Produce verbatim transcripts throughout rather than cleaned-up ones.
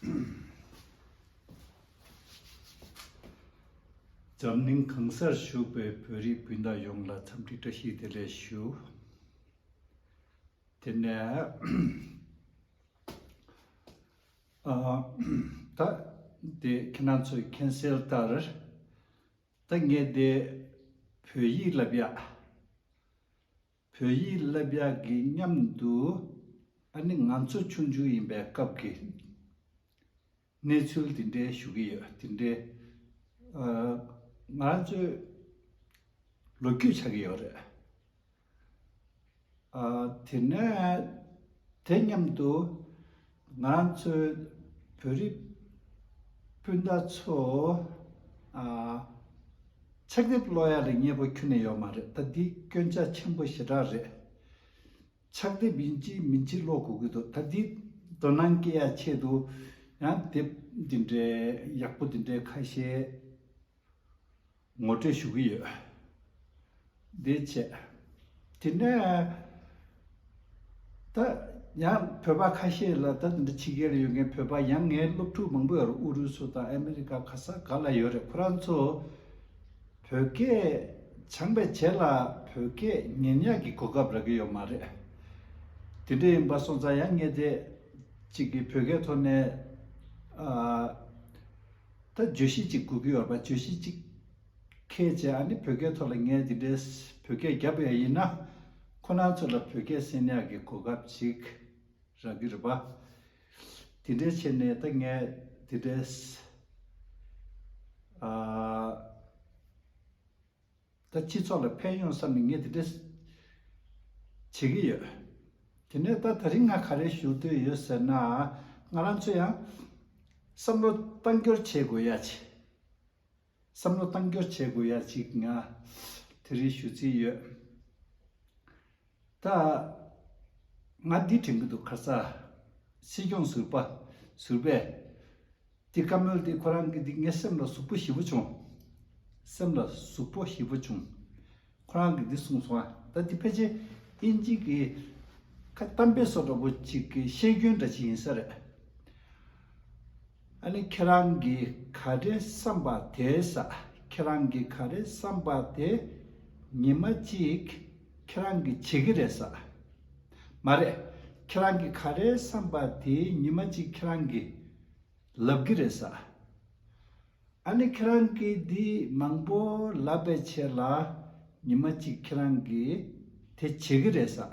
འཛམ་གླིང་གང་སར་བཞུགས་པའི་བོད་རིགས་སྤུན་ཟླ་ཡོངས་ལ་འཚམས་འདྲི་བཀྲ་ཤིས་བདེ་ལེགས་ཞུ། དེ་ནས་ཨ་ད་དེ་ཁྱེད་རང་ཚོས་མཁྱེན་གསལ་ལྟར། ད་ངས་དེ་བོད་ཡིག་བསླབ་ཡག་བོད་ཡིག་བསླབ་ཡག་གི་མཉམ་དུ་ཨ་ནི་ང་ཚོ་ཆུང་ཆུང་ཡིན་པའི་སྐབས་ཀྱི་གནས་ཚུལ་དེ་འདྲའི་ཞུ་གི་ཡོད། དེ་འདྲའི་ཨ་ང་རང་ཚོའི་ལོ་རྒྱུས་ཆགས་ཀྱི་ཡོད་རེད། ཨ་དེ་ནས་དེ་མཉམ་དུ་ང་རང་ཚོའི་བོད་རིགས་སྤུན་ཟླ་ཚོ་ཨ་ཕྱག་དེབ་ཀློག་ཡག་ལ་མཉེས་པོ་ཁྱོན་ནས་ཡོད་མ་རེད། ད་འདི་སྐྱོན་ཆ་ཆེན་པོ་ཞེ་དྲག་རེད། ཕྱག་དེབ་ཡིན་གཅིག་མིན་གཅིག་ཀློག་དགོས་ཀྱི་འདུག་ད་འདི་དོ་སྣང་སྐྱེ་ཡག་ཆེད་དུ་ཡང་དེབ་འདི་འདྲའི་ཡག་པོ་འདི་འདྲའི་ཁ་ཤས་ངོ་སྤྲོད་ཞུ་གི་ཡོད། འདི་བྱས། དེ་ནས་ད་ཡང་བོད་པ་ཁ་ཤས་ལ་ད་འདི་འདྲ་ཕྱི་རྒྱལ་ལ་ཡོད་མཁན་བོད་པ་ཡང་ངའི་སློབ་ཕྲུག་མང་པོ་ཡོད་རེད། ཨུ་རུ་སུ་དང་ཨ་མེ་རི་ཀ་ག་ས་ག་ལ་ཡོད་རེད། ཁོ་རང་ཚོ་བོད་སྐད་སྦྱངས་པའི་རྗེས་ལ་བོད་སྐད་ཉན་ཡག་གི་གོ་སྐབས་རག་གི་ཡོད་མ་རེད། དེ་འདྲ་ཡིན་པ་སོང་ཙང་ཡང་ངས་དེ་གཅིག་གི་བོད་སྐད་ཐོག་ནས་ཨ། ད་བརྗོད་གཞི་གཅིག་དགོས་ཀྱི་ཡོད་པ། བརྗོད་གཞི་གཅིག་འཁྱེར་བྱས་ཨ་ནི་བོད་སྐད་ཐོག་ལ་ངས་འདི་འདྲའི་བོད་སྐད་བརྒྱབ་པ་ཡིན་ན་ཁོ་རང་ཚོ་ལ་བོད་སྐད་གསན་ཡག་གི་གོ་སྐབས་ཅིག་རག་གི་རེད་པ། དེ་འདྲའི་ཆེད་ནས་ད་ངས་འདི་འདྲའི་ཨ། ད་སྤྱི་ཚོགས་ལ་ཕན་ཡོང་བསམ་ནས་ངས་དེ་འདྲ་བྱེད་ཀྱི་ཡོད། དེ་ནས་ད་དེ་རིང་ང་ག་རེ་ཞུ་འདོད་ཡོད་ཟེར་ན། ང་རང་ཚོ་ཡང་བསམ་བློ་བཏང་སྐྱོར་བྱེད་དགོས་ཡ་ཅིག་བསམ་བློ་བཏང་སྐྱོར་བྱེད་དགོས་ཡ་ཅིག་ང་དེ་རིང་ཞུ་རྩིས་ཡོད། ད་ང་འདི་དྲན་གྱི་འདུག་ཁ་ས་སྲིད་སྐྱོང་ཟུར་པ་ཟུར་པས་འདི་བཀའ་མོལ་འདི་ཁོ་རང་གི་འདི་ངའི་སེམས་ལ་ཟུག་པོ་ཞེ་པོ་བྱུང་། སེམས་ལ་ཟུག་པོ་ཞེ་པོ་བྱུང་། ཁོ་རང་གིས་འདི་གསུངས་སོང་ཨ། ད་འདི་ཕལ་ཆེར་དབྱིན་ཇི་གི་ཁ་གཏམ་དཔེ་བཟོ་འདྲ་པོ་ཅིག་གི་བཤད་རྒྱུན་འདྲ་ཅིག་ཡིན་ས་རེད། ཨ་ནི་ཁྱེད་རང་གིས་ག་རེ་བསམ་པ་དེ་ཟ། ཁྱེད་རང་གིས་ག་རེ་བསམ་པ་དེ་ཉི་མ་གཅིག་ཁྱེད་རང་གིས་བྱེད་ཀྱི་རེད་ཟ། མ་རེད། ཁྱེད་རང་གིས་ག་རེ་བསམ་པ་དེ་ཉི་མ་གཅིག་ཁྱེད་རང་གིས་ལབ་ཀྱི་རེད་ཟ། ཨ་ནི་ཁྱེད་རང་གིས་འདི་མང་པོ་ལབ་པའི་ཆེད་ལ་ཉི་མ་གཅིག་ཁྱེད་རང་གིས་དེ་བྱེད་ཀྱི་རེད་ཟ།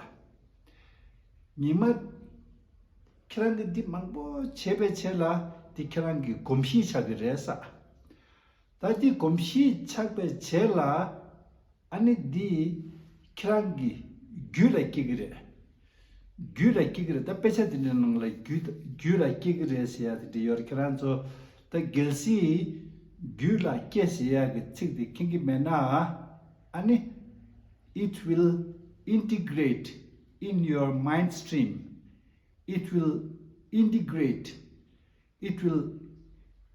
ཉི་མ་ཁྱེད་རང་གིས་འདི་མང་པོ་བྱས་པའི་ཆེད་ལ་འདི་ཁྱེད་རང་གི་གོམས་གཤིས་ཆགས་ཀྱི་རེད་ཟ། ད་འདི་གོམས་གཤིས་ཆགས་པའི་རྗེས་ལ་ཨ་ནི་འདི་ཁྱེད་རང་གི་རྒྱུད་ལ་སྐྱེ་གི་རེད། རྒྱུད་ལ་སྐྱེ་གི་རེད། ད་དཔེ་ཆ་འདི་འདྲའི་ནང་ལ་རྒྱུད་རྒྱུད་ལ་སྐྱེ་གི་རེད་ཟེར་ཡ་དེ་འདྲ་ཡོད་རེད། ཁྱེད་རང་ཚོ་ད་གལ་སྲིད་རྒྱུད་ལ་སྐྱེ་ཟེར་ཡ་གི་ཚིག་དེ་མཁྱེན་གི་མེད་ན་ཨ་ནི་it will integrate in your mind stream. It will integrate it will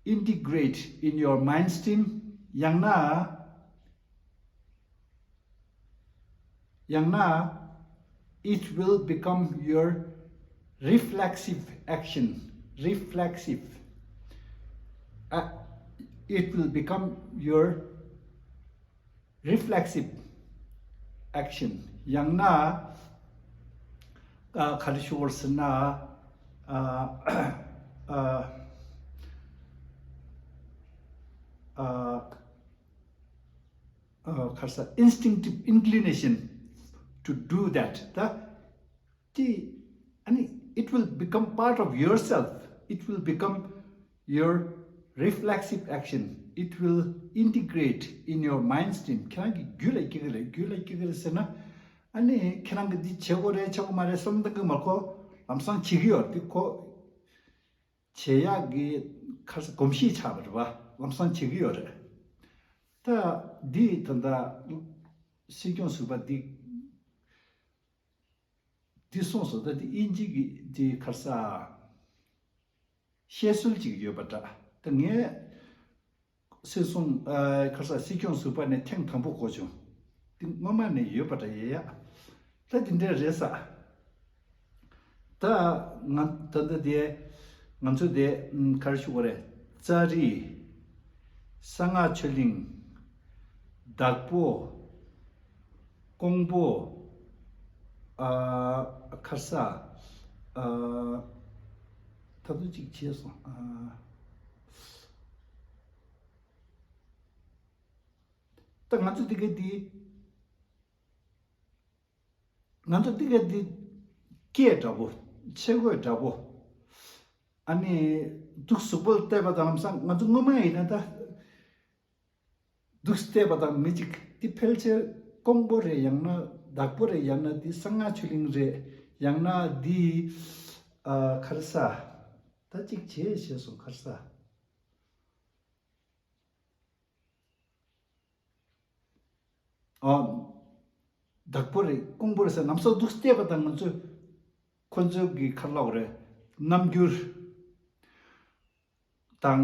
integrate in your mind stream. ཡང་ན་ཡང་ན་it will become your reflexive action. Reflexive. Uh, it will become your reflexive action. ཡང་ན་ཨ་ག་རེ་ཞུ་དགོས་ཟེར་ན་ཨ་ཨ་ཨ་ཨ་ག་རེ་ཟེར། instinctive inclination to do that. ད་དེ་ཨ་ནི་it will become part of yourself. It will become your reflexive action. It will integrate in your mind stream. ཁྱེད་རང་གི་རྒྱུད་ལ་སྐྱེ་གི་རེད། རྒྱུད་ལ་སྐྱེ་གི་རེད་ཟེར་ན་ཨ་ནི་ཁྱེད་རང་གིས་འདི་བྱེད་དགོས་རེད་བྱེད་དགོས་མ་རེད་བསམ་བཏང་གི་མ་གོ། ལམ་སང་བྱེད་ཀྱི་ཡོད་རེད། འདི་ཁོ་བྱེད་ཡག་གི་ག་རེ་ཟེར་གོམས་གཤིས་ཆགས་པ་རེད་པ། ལམ་སང་བྱེད་ཀྱི་ཡོད་རེད། ད་འདི་ད་ལྟ་སྲིད་སྐྱོང་ཟུར་པ་འདི། འདི་གསུངས་སོང་། ད་འདི་དབྱིན་ཇི་གི་འདི་ག་རེ་ཟེར། བཤད་སྲོལ་ཅིག་ཡོད་པ་འདྲ། ད་ངས་སྲིད་སྐྱོང་ཨ་ག་རེ་ཟེར། སྲིད་སྐྱོང་ཟུར་པ་ནས་ཐེངས་དང་པོ་གོ་བྱུང་། འདི་སྔོན་མ་ནས་ཡོད་པ་འདྲ་ཡོད་ཡ། ད་འདི་འདྲ་རེད་ཟེར། ད་ང་ད་ལྟ་དེ་ ང་ཚོ་དེ་ཨམ་ག་རེ་ཞུ་དགོས་རེད། ཙཱ་རི། གསང་སྔགས་ཆོས་གླིང་། བདག་པོ། ཀོང་པོ། ཨ། ཁར་ས། ཨ། ད་དུང་གཅིག་བྱས་སོང་། ཨ། ད་ང་ཚོ་དེ་ག་དེ། ང་ཚོ་འདི་ག་འདི་སྐད་འདྲ་པོ། ཆས་གོས་འདྲ་པོ། ཨ་ནི་འདུག་གཟུགས་པོ་བལྟས་པ་དང་ལམ་སང་ང་ཚོ་སྔོན་མ་ཡིན་ན་ད་འདུག་བལྟས་པ་དང་མི་གཅིག་འདི་ཕལ་ཆེར་ཀོང་པོ་རེད། ཡང་ན་བདག་པོ་རེད། ཡང་ན་འདི་གསང་སྔགས་ཆོས་གླིང་རེད། ཡང་ན་འདི་ཨ་ཁར་ས། ད་གཅིག་བྱས་བྱས་སོང་། ཁར་ས། ཨ། བདག་པོ་རེད། ཀོང་པོ་རེད་ཟེར་ལམ་སང་འདུག་བལྟས་པ་དང་ང་ཚོས་ཁོ་ཚོའི་གི་ཁར་ལབ་རེད། རྣམ་འགྱུར་དང་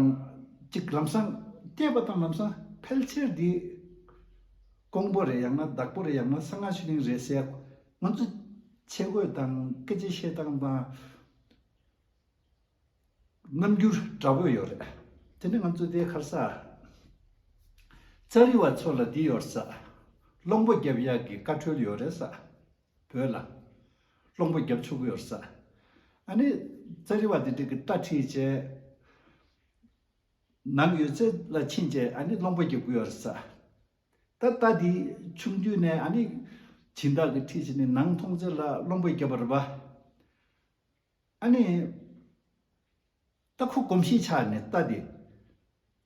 གཅིག་ལམ་སང་བལྟས་པ་དང་ལམ་སང་ཕལ་ཆེར་འདི་ཀོང་པོ་རེད། ཡང་ན་བདག་པོ་རེད། ཡང་ན་གསང་སྔགས་ཆོས་གླིང་རེད་ཟེར་ང་ཚོ་ཆས་གོས་དང་སྐད་ཆ་བཤད་སྟངས་དང་། རྣམ་འགྱུར་འདྲ་པོ་ཡོད་རེད། དེ་ནི་ང་ཚོ་དེ་ཁར་ས། ཙཱ་རི་བ་ཚོ་ལ་འདི་ཡོད་ས། གླང་པོ་རྒྱབ་ཡག་གི་བཀའ་འཁྲོལ་ཡོད་རེད་ས། བོད་ལ། གླང་པོ་རྒྱབ་ཆོག་གི་ཡོད་ས། ཨ་ནི། ཙཱ་རི་བ་དེ་འདྲ་གི་རྟ་ཁྲིད་བྱས། ནང་ཡོད་ཚད་ལ་ཕྱིན་བྱས་ཨ་ནི་གླང་པོ་རྒྱབ་གི་ཡོད་རེད་ས། ད་རྟ་དེ་ཆུང་དུས་ནས་ཨ་ནི། སྦྱིན་བདག་གི་ཁྲིད་བྱས་ནས་ནང་མཐོང་ཚད་ལ་གླང་པོ་རྒྱབ་པ་རེད་པ། ཨ་ནི། ད་ཁོ་གོམས་གཤིས་ཆགས་ནས་རྟ་དེ།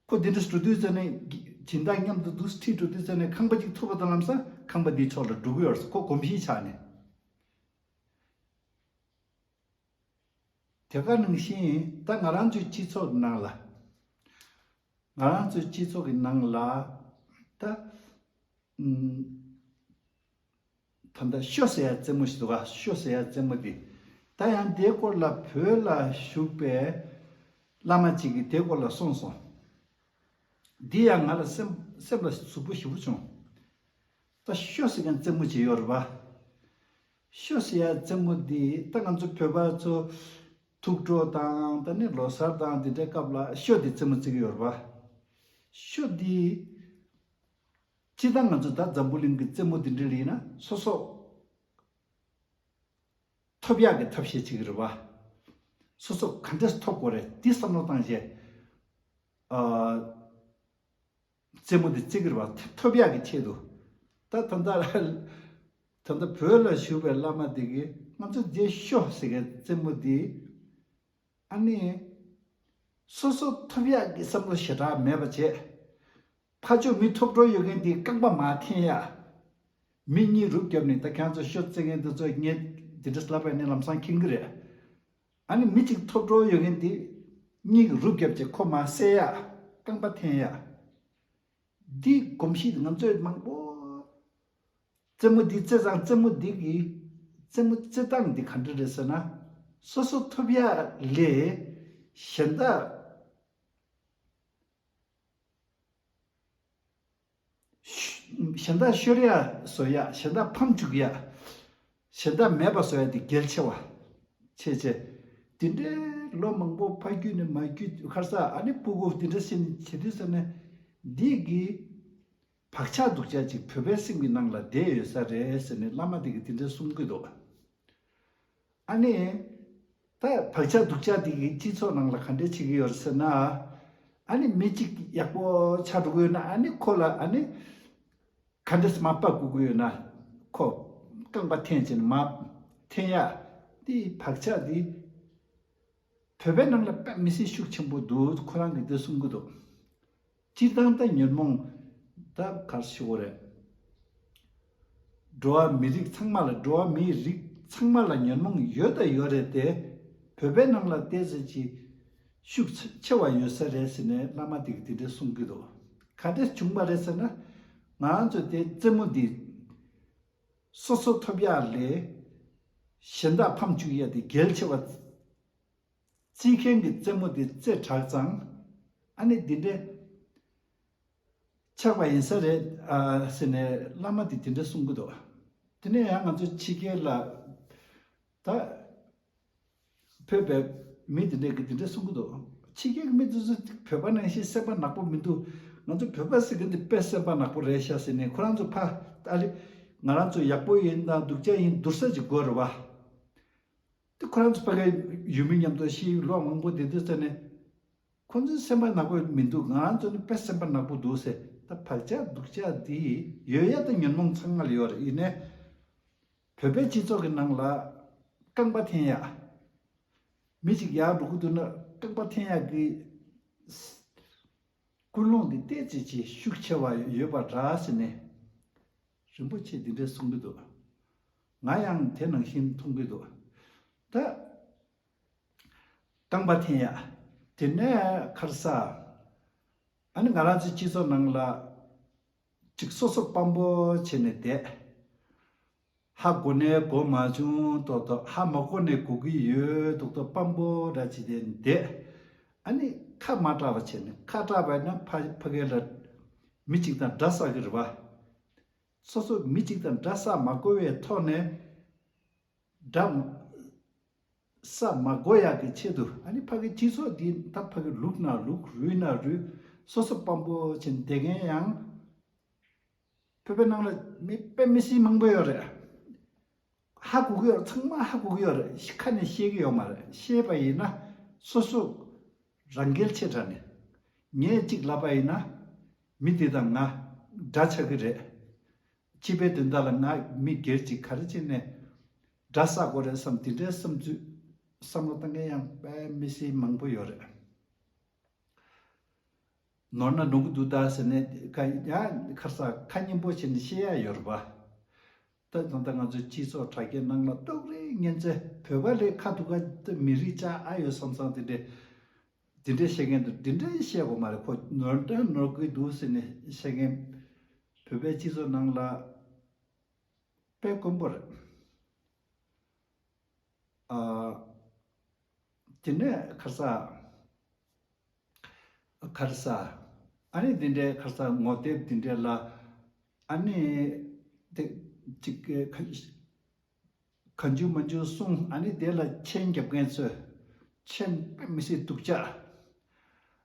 ཁོ་དེ་འདྲ་འགྲོ་དུས་ཙ་ནས་སྦྱིན་བདག་མཉམ་དུ་འདུག་ཁྲིད་འགྲོ་དུས་ཙ་ནས་ཁང་པ་གཅིག་ཐུག་པ་དང་ལམ་སང་ཁང་པ་དེའི་ཕྱོགས་ལ་འགྲོ་གི་ཡོད་རེད། ཁོ་གོམས་གཤིས་ཆགས་ནས། དེ་ག་ནང་བཞིན་ད་ང་རང་ཚོའི་སྤྱི་ཚོགས་ནང་ལ། ང་རང་ཚོའི་སྤྱི་ཚོགས་ཀྱི་ནང་ལ་ད། ཨུམ། ད་ལྟ་ཤོ་ཟེར་ཡ་རྩེད་མོ་ཞིག་འདུག་ག་ཤོ་ཟེར་ཡ་རྩེད་མོ་འདི། ད་ཡང་དེའི་སྐོར་ལ་བོད་ལ་བཞུགས་པའི་བླ་མ་གཅིག་གིས་དེའི་སྐོར་ལ་གསུངས་སོང་། འདི་ཡང་ང་ལ་སེམས་སེམས་ལ་ཟུག་པོ་ཞེ་པོ་བྱུང་། ད་ཤོ་ཟེར་མཁན་རྩེད་མོ་ཅིག་ཡོད་རེད་པ། ཤོ་ཟེར་ཡ་རྩེད་མོ་འདི་ད་ང་ཚོ་བོད་པ་ཚོ་ཐུགས་སྤྲོ་དང་ད་ནི་ལོ་གསར་དང་འདི་འདྲའི་སྐབས་ལ་ཤོ་འདི་རྩེད་མོ་རྩེ་གི་ཡོད་རེད་པ། ཤོ་འདི། སྤྱིར་བཏང་ང་ཚོ་ད་འཛམ་བུ་གླིང་གི་རྩེད་མོ་འདི་འདྲ་ལ་ཡིན་ན་སོ་སོ་ཐོབ་ཡག་གི་ཐབས་ཤེས་བྱེད་ཀྱི་རེད་པ། སོ་སོ་ག་འདྲས་ཐོབ་དགོས་རེད་འདི་བསམ་བློ་བཏང་བྱས། ཨ། རྩེད་མོ་འདི་རྩེ་གི་རེད་པ། ཐོབ་ཡག་གི་ཆེད་དུ། ད་ད་ལྟ་ད་ལྟ་བོད་ལ་བཞུགས་པའི་བླ་མ་འདི་གིས་ང་ཚོ་རྗེས་ཤོ་ཟེར་མཁན་རྩེད་མོ་འདི། ཨ་ནི། སོ་སོ་ཐོབ་ཡག་གི་བསམ་བློ་ཞེ་དྲག་མེད་པ་བྱས། ཕར་ཕྱོགས་མི་ཐོབ་འགྲོ་ཡོད་མཁན་དེའི་རྐང་པ་མར་འཐེན་ཡག་མི་གཉིས་རུབ་བརྒྱབ་ནས་ད་ཁྱེད་ཚོ་ཤོ་རྩེད་མཁན་དེ་ཚོ་ངས་དེ་འདྲ་ལབ་པ་ནས་ལམ་སང་མཁྱེན་གི་རེད། ཨ་ནི་མི་གཅིག་ཐོབ་འགྲོ་ཡོད་མཁན་དེ་གཉིས་ཀྱིས་རུབ་བརྒྱབ་བྱས་ཁོ་མར་བསད་ཡག་རྐང་པ་འཐེན་ཡག་འདི་གོམས་གཤིས་ང་ཚོས་མང་པོ། རྩེད་མོ་འདི་རྩེ་ཙང་རྩེད་མོ་འདི་གི་རྩེད་མོ་རྩེ་སྟངས་འདི་ག་འདྲ་རེད་ཟེར་ན། སོ་སོ་ཐོབ་ཡག་ལས་གཞན་དག་གཞན་དག་ཤོར་ཡག་བཟོ་ཡག་གཞན་དག་ཕམ་བཅུག་ཡག་གཞན་དག་མེད་པ་བཟོ་ཡག་འདི་གལ་ཆེ་བ། ཆེ་ཆེ། འདི་འདྲའི་ལོ་མང་པོ་ཕ་རྒྱུད་ནས་མ་རྒྱུད་ཁར་ས་ཨ་ནི་སྤུ་གུ་འདི་འདྲ་ཞིག་བྱེད་དུས་ཙ་ནས་འདི་གི་བག་ཆགས་སྡུག་ཅག་ཅིག་བོད་པའི་སེམས་ཀྱི་ནང་ལ་བསྡད་ཡོད་ས་རེད་ཟེར་ནས་བླ་མ་དེ་གིས་དེ་འདྲ་གསུང་གི་འདུག་ཨ་ནི། ད་བག་ཆགས་སྡུག་ཅག་དེ་གིས་སྤྱི་ཚོགས་ནང་ལ་ག་འདྲ་བྱེད་ཀྱི་ཡོད་རེད་ཟེར་ན། ཨ་ནི་མི་གཅིག་ཡག་པོ་ཆགས་འགྲོ་གི་ཡོད་ན་ཨ་ནི་ཁོ་ལ་ཨ་ནི། ག་འདྲ་སེ་མར་ཕབ་དགོས་ཀྱི་ཡོད་ན། ཁོ་རྐང་པ་འཐེན་བྱས་ནས་མར་འཐེན་ཡག་དེ་བག་ཆགས་དེ། བོད་པའི་ནང་ལ་དཔེ་མི་སྲིད་ཤུགས་ཆེན་པོ་འདུག་ཁོ་རང་གིས་འདི་གསུང་གི་འདུག་སྤྱིར་བཏང་ད་ཉོན་མོངས་ད་ག་རེ་ཞུ་དགོས་རེད། འགྲོ་བ་མི་རིགས་ཚང་མ་ལ་འགྲོ་བ་མིའི་རིགས་ཚང་མ་ལ་ཉོན་མོངས་ཡོད་དང་ཡོད་རེད་དེ། བོད་པའི་ནང་ལ་ཏོག་ཙམ་ཅིག་ཤུགས་ཆེ་བ་ཡོད་ས་རེད་ཟེར་ནས་བླ་མ་དེ་གིས་དེ་འདྲ་གསུང་གི་འདུག་ག་འདྲ་བྱུང་བ་རེད་ཟེར་ན། ང་ཚོ་དེ་རྩེད་མོ་འདི་སོ་སོ་ཐོབ་ཡག་ལས་གཞན་དག་ཕམ་བཅུག་ཡག་དེ་གལ་ཆེ་བ། རྩེད་མཁན་གྱི་རྩེད་མོ་དེ་རྩེ་དྲག་ཙང་། ཨ་ནི་འདི་འདྲའི་ཆགས་པ་ཡིན་ས་རེད་ཨ་ཟེར་ནས་བླ་མ་དེ་དེ་འདྲ་གསུང་གི་འདུག་དེ་ནས་ཡང་ང་ཚོ་ཕྱི་རྒྱལ་ལ་ད་བོད་པའི་ མི་དེ་འདྲས་ཀྱིས་དེ་འདྲས་གསུང་གི་འདུག་ཕྱི་རྒྱལ་གྱི་མི་དེ་ཚོ་བོད་པ་ནང་བཞིན་སེམས་པ་ནག་པོ་མི་འདུག་ང་ཚོ་བོད་པ་ཟེར་མཁན་དེ་དཔེ་སེམས་པ་ནག་པོ་རེད་ཤག་ཟེར་ནས། ཁོ་རང་ཚོ་ཕ་ཏ་ལི་ང་རང་ཚོ་ཡག་པོ་ཡིན་དང་སྡུག་ཅག་ཡིན་བསྡུར་ས་ཅིག་དགོས་རེད་བ། དེ་ཁོ་རང་ཚོ་ཕ་གིའི་ཡུལ་མི་མཉམ་དུ་ཤི་ལོ་མང་པོ་བསྡད་དུས་ཙ་ནས། ཁོ་ཚོའི་སེམས་པ་ནག་པོ་མི་འདུག་ང་རང་ཚོ་ནི་དཔེ་སེམས་པ་ནག་པོ་འདུག་ཟེར། ད་བག་ཆགས་སྡུག་ཅག་འདི་ཡོད་ཡ་ད་ཉོན་མོངས་ཚང་མ་ལ་ཡོད་རེད། ཡིན་ནའི་བོད་པའི་སྤྱི་ཚོགས་ཀྱི་ནང་ལ་རྐང་པ་འཐེན་ཡ། མི་ཞིག་ཡར་འགྲོ་གི་འདུག་ན་རྐང་པ་འཐེན་ཡག་གི་ཀུན་སློང་འདི་ཏོག་ཙམ་ཅིག་ཤུགས་ཆེ་བ་ཡོད་པ་འདྲ་ཟེར་ནས། རིན་པོ་ཆེ་འདི་འདྲས་གསུང་གི་འདུག་ང་ཡང་དེ་ནང་བཞིན་མཐོང་གི་འདུག་ད་རྐང་པ་འཐེན་ཡ། དེ་ནས་ཁར་ས། ཨ་ནི་ང་རང་ཚོའི་སྤྱི་ཚོགས་ནང་ལ་ཅིག་སོ་སོ་དཔང་པོ་བྱས་ནས་བསྡད། ཧ་གོ་ནས་གོ་མ་བྱུང་ཏོག་ཏོག་ཧ་མ་གོ་ནས་གོ་གི་ཡོད་ཏོག་ཏོག་དཔང་པོ་འདྲ་བྱས་ཏེ་བསྡད། ཨ་ནི་ཁ་མ་གྲགས་པ་བྱས་ནས། ཁ་གྲགས་པ་ཡིན་ན་ཕ་ཕ་གི་ལ་མི་གཅིག་དང་འདྲ་ས་གི་རེད་བ། སོ་སོ་མི་གཅིག་དང་འདྲ་ས་མ་གོ་བའི་ཐོག་ནས། འདྲ་ས་མ་གོ་ཡག་གི་ཆེད་དུ། ཨ་ནི་ཕ་གི་སྤྱི་ཚོགས་འདི་ད་ཕ་གི་ལུག་ན་ལུག་རུལ་ན་རུལ། སོ་སོ་དཔང་པོ་བྱས་བསྡད་མཁན་ཡང་བོད་པའི་ནང་ལ་མི་དཔེ་མི་སྲིད་མང་པོ་ཡོད་རེད། ཧ་གོ་གི་ཡོད་རེད། ཚང་མ་ཧ་གོ་གི་ཡོད་རེད། ཁ་ནས་བཤད་གི་ཡོད་མ་རེད། བཤད་པ་ཡིན་ན་སོ་སོ་རང་འགན་ཆེ་དྲགས་ནས། ངས་གཅིག་ལབ་པ་ཡིན་ན་མི་དེ་དང་ང་འདྲ་ཆགས་གི་རེད། སྤྱི་པའི་དོན་དག་ལ་ང་མི་སྒེར་གཅིག་ག་རེ་བྱས་ནས་འདྲ་ས་དགོས་རེད་བསམ། དེ་འདྲའི་བསམ་ཚུལ་བསམ་བློ་བཏང་མཁན་ཡང་དཔེ་མི་སྲིད་མང་པོ་ཡོད་རེད། ནོར་ན་ནོར་གི་འདུག་ད་ཟེར་ནས་ཁ་ཡ་ཁར་ས་ཁ་སྙན་པོ་བྱས་ནས་བཤད་ཡ་ཡོད་རེད་པ། ད་ད་ལྟ་ང་ཚོའི་སྤྱི་ཚོགས་དྲ་རྒྱའི་ནང་ལ་ཏོག་རེ་ཉན་ཚེ་བོད་པ་ལས་ཁ་ཐུག་ག་ད་མི་རིགས་ཅག་ཨ་ཡོད་བསམ་བསམ་དེ་འདྲས། དེ་འདྲས་བཤད་མཁན་འདུག་དེ་འདྲས་བཤད་དགོས་མ་རེད། ཁོ་ནོར་འདྲ་ནོར་གི་འདུག་ཟེར་ནས་བཤད་མཁན་བོད་པའི་སྤྱི་ཚོགས་ནང་ལ་དཔེ་དཀོན་པོ་རེད། ཨ། དེ་ནས་ཁར་ས། ཁར་ས། ཨ་ནི་དེ་འདྲའི་ཁར་ས་ངོ་དེབ་དེ་འདྲའི་ལ། ཨ་ནི་དེ་གཅིག་ག་ག་འཇུ་མ་འཇུ་གསུང་། ཨ་ནི་དེ་ལ་མཆན་རྒྱབ་མཁན་ཚོས་མཆན་དཔེ་མི་སྲིད་སྡུག་ཅག་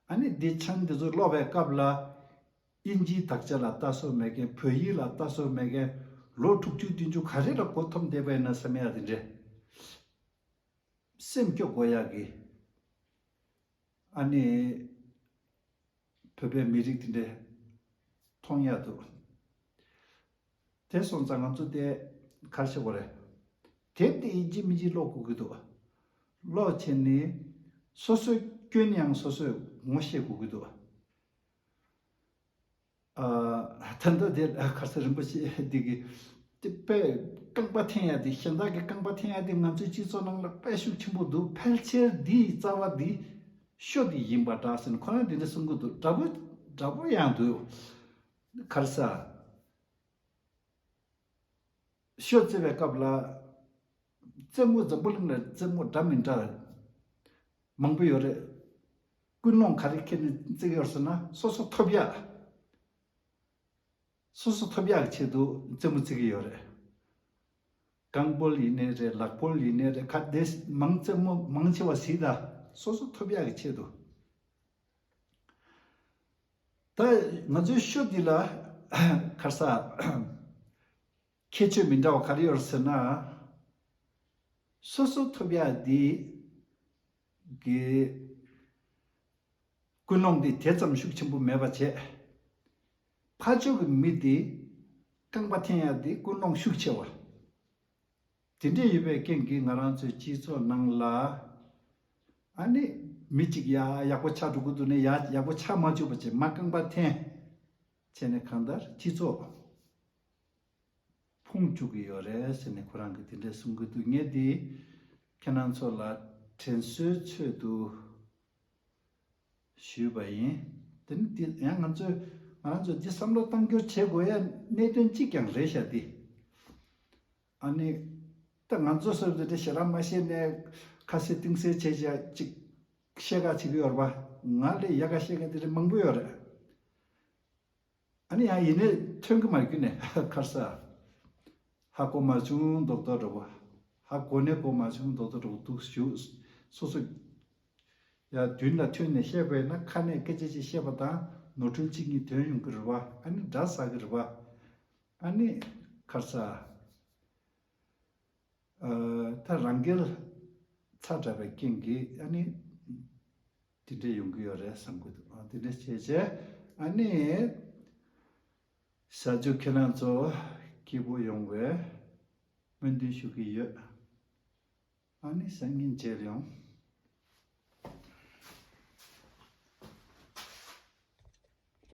ཨ་ནི་དེ་མཆན་དེ་ཚོ་ཀློག་པའི་སྐབས་ལ། དབྱིན་ཇིའི་དག་ཆ་ལ་ལྟ་སྲོལ་མེད་མཁན། བོད་ཡིག་ལ་ལྟ་སྲོལ་མེད་མཁན། ལོ་དྲུག་ཅུ་བདུན་ཅུ་ག་རེ་ལ་མགོ་འཐོམས་བསྡད་པ་ཡིན་ན་བསམ་ཡ་དེ་འདྲས། སེམས་སྐྱོ་དགོས་ཡག་གི། ཨ་ནི་བོད་པའི་མི་རིགས་དེ་འདྲས་མཐོང་ཡག་འདུག་དེ་སོང་ཙང་ང་ཚོ་དེ་ག་རེ་བྱེད་དགོས་རེད། དེབ་དེ་ཡིན་གཅིག་མིན་གཅིག་ཀློག་དགོས་ཀྱི་འདུག་ཀློག་བྱས་ནས་སོ་སོའི་སྐྱོན་ཡང་སོ་སོས་ངོ་ཤེས་དགོས་ཀྱི་འདུག་ཨ། ད་ལྟ་དེ་ཁར་ས་རིན་པོ་ཆེ་འདི་གི་དེ་དཔེ་རྐང་པ་འཐེན་ཡ་དེ། གཞན་དག་གི་རྐང་པ་འཐེན་ཡ་དེ་ང་ཚོའི་སྤྱི་ཚོགས་ནང་ལ་དཔེ་ཤུགས་ཆེན་པོ་འདུག་ཕལ་ཆེར་འདིའི་རྩ་བ་འདི་ཤོ་འདི་ཡིན་པ་འདྲ་ཟེར་ནས་ཁོ་རང་འདི་འདྲ་གསུང་གི་འདུག་འདྲ་པོ་འདྲ་པོ་ཡང་འདུག་ཁར་ས། ཤོ་རྩེ་བའི་སྐབས་ལ་རྩེད་མོ། འཛམ་བུ་གླིང་ལ་རྩེད་མོ་འདྲ་མི་འདྲ་མང་པོ་ཡོད་རེད། ཀུན་སློང་ག་རེ་འཁྱེར་ནས་རྩེ་གི་ཡོད་ཟེར་ན། སོ་སོ་ཐོབ་ཡག་སོ་སོ་ཐོབ་ཡག་གི་ཆེད་དུ་རྩེད་མོ་རྩེ་གི་ཡོད་རེད། རྐང་སྤོལ་ཡིན་ནའི་རེད། ལག་སྤོལ་ཡིན་ནའི་རེད། ག་དེ་མང་རྩེད་མོ་མང་ཆེ་བ་གཟིགས་དང་། སོ་སོ་ཐོབ་ཡག་གི་ཆེད་དུ། ད་ང་ཚོའི་ཤོ་འདི་ལ་ཁར་ས་ཁྱད་ཆོས་མི་འདྲ་བ་ག་རེ་ཡོད་ཟེར་ན། སོ་སོ་ཐོབ་ཡག་འདི་གི་ཀུན་སློང་འདི་དེ་ཙམ་ཤུགས་ཆེན་པོ་མེད་པ་བྱས། ཕར་ཕྱོགས་ཀྱི་མི་འདི་རྐང་པ་འཐེན་ཡག་འདི་ཀུན་སློང་ཤུགས་ཆེ་བ། དེ་འདྲས་ཡོད་པའི་རྐྱེན་གྱིས་ང་རང་ཚོའི་སྤྱི་ཚོགས་ནང་ལ། ཨ་ནི་མི་གཅིག་ཡ་ཡག་པོ་ཆགས་འགྲོ་གི་འདུག་ནས་ཡ་ཡག་པོ་ཆགས་མ་བཅུག་པ་བྱས། མར་རྐང་པ་འཐེན་བྱས་ནས་གང་ལྟར་སྤྱི་ཚོགས་ཕུང་བཅུག་གི་ཡོད་རེད་ཟེར་ནས་ཁོ་རང་གིས་དེ་འདྲས་གསུང་གི་འདུག་ངས་འདི་ཁྱེད་རང་ཚོ་ལ་དྲན་གསོའི་ཚུལ་དུ་ཞུས་པ་ཡིན། དེ་ནི་འདི་ཡང་ང་ཚོས་ང་རང་ཚོས་འདི་བསམ་བློ་བཏང་རྒྱུར་བྱེད་དགོས་ཡ་གནད་དོན་གཅིག་ཀྱང་རེད་ཤག་འདི། ཨ་ནི་ད་ང་ཚོ་སོ་སོ་དེ་ཞེ་དྲག་མ་ཤེས་ནས་ཁ་གསལ་གཏིང་གསལ་བྱས་བྱས་ཅིག་བཤད་ག་བྱེད་ཀྱི་ཡོད་རེད་པ། ང་ལས་ཡག་ག་བཤད་མཁན་དེ་འདྲ་མང་པོ་ཡོད་རེད། ཨ་ནི་ཡང་ཡིན་ནའི་ཐོན་གི་མ་རེད་ཀྱི་ནས་ཁར་ས། ཧ་གོ་མ་བྱུང་མདོག་མདོག་འདྲ་པོ། ཧ་གོ་ནས་གོ་མ་བྱུང་མདོག་མདོག་འདྲ་པོ་འདུག་ཞུ། སོ་སོ་ ཡ་མདུན་ལ་ཐོན་ནས་བཤད་པ་ཡིན་ན་ཁ་ནས་སྐད་ཆ་ཅིག་བཤད་པ་དང་ནོར་འཁྲུལ་གཅིག་གཉིས་ཐོན་ཡོང་གི་རེད་བ། ཨ་ནི་འདྲ་ཟ་གི་རེད་བ། ཨ་ནི་ཁར་ས། ཨ་ད་རང་འགན་ཚ་དྲགས་པའི་རྐྱེན་གྱིས་ཨ་ནི་དེ་འདྲས་ཡོང་གི་ཡོད་རེད་བསམ་གྱི་འདུག་ཨ་དེ་འདྲས་བྱས་བྱས་ཨ་ནི་ས་ཆུ་ཁྱེད་རང་ཚོ་སྐྱིད་པོ་ཡོང་བའི་སྨོན་འདུན་ཞུ་གི་ཡོད། ཨ་ནི་སང་ཉིན་མཇལ་ཡོང་།